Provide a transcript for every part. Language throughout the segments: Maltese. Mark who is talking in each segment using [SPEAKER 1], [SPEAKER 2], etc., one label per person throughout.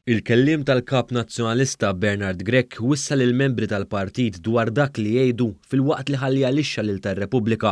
[SPEAKER 1] Il-kelliem tal-Kap Nazzjonalista Bernard Grech wissa lill-membri tal-partit dwar dak li jgħidu filwaqt li ħalliha lixxa lil tar-Repubblika.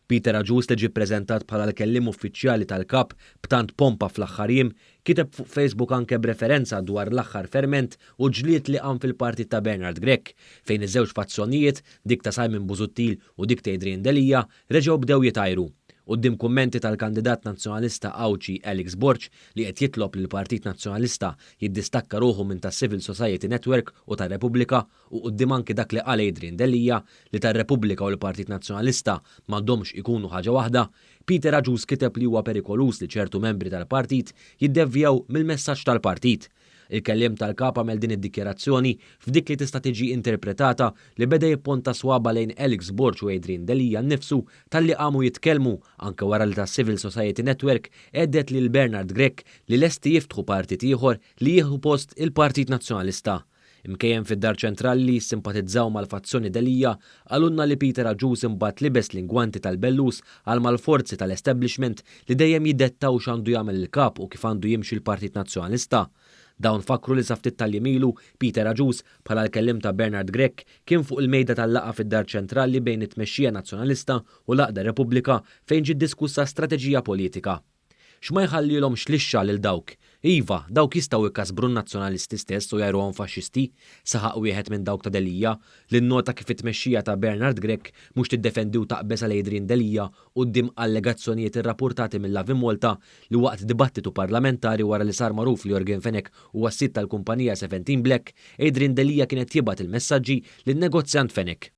[SPEAKER 1] Peter Agius li ġie ppreżentat bħala l-kelliem uffiċjali tal-Kap b'tant pompa fl-aħħar jiem, kiteb fuq Facebook anke b'referenza dwar l-aħħar ferment u ġlied li qam fil-partit ta' Bernard Grech, fejn iż-żewġ fazzjonijiet, dik ta' Simon Busuttil u dik ta' Adrian Delia, reġgħu bdew jitgħajru. Quddiem kummenti tal-kandidat Nazzjonalista Għawdxi Alex Borg li qed jitlob lill-Partit Nazzjonalista jiddistakka ruħu minn tas-Civil Society Network u ta' Repubblika u quddiem anki dak li qal Adrian Delia li ta' Repubblika u l-Partit Nazzjonalista m'għandhomx ikunu ħaġa waħda, Peter Agius kiteb li huwa perikoluż li ċertu membri tal-partit jiddevjaw mill-messaġġ tal-partit. Il-kelliem tal-Kap għamel din id-dikjarazzjoni f'dik li tista' tiġi interpretata li beda jipponta swaba' lejn Alex Borg u Adrian Delia nnifsu talli qamu jitkellmu anke wara li tas-Civil Society Network għeddet lil Bernard Grech li lesti jiftħu partit ieħor li jieħu post il-Partit Nazzjonalista. Imkejjen fid-Dar Ċentrali li jissimpatizzaw mal-fazzjoni Delia qalulna li Peter Agius imbagħad libes l-ingwanti tal-bellus għal mal-forzi tal-establishment li dejjem jiddettaw x'għandu jagħmel il-Kap u kif għandu jimxi l-Partit Nazzjonalista. Dawn fakkru li sa ftit tal-jiem ilu, Peter Agius, bħala l-kelliem ta' Bernard Grech, kien fuq il-mejda tal-laqgħa fid-Dar Ċentrali bejn it-tmexxija Nazzjonalista u l-għaqda Repubblika fejn ġiet diskussa strateġija politika. X'ma jħallilhomx lixxa lil dawk? Iva, dawk jistgħu jkasbru n-Nazzjonalisti stess u jgħajruhom faxxisti, saħaq wieħed minn dawk ta' Delia, li nnota kif it-tmexxija ta' Bernard Grech mhux tiddefendi u taqbeż għal Adrian Delia quddiem allegazzjonijiet irrappurtati mill-Lovin Malta li waqt dibattitu parlamentari wara li sar magħruf li Yorgen Fenech huwa s-sid tal-kumpanija Seventeen Black, Adrian Delia kien qed jibgħat il-messaġġi lin-negozjant Fenech.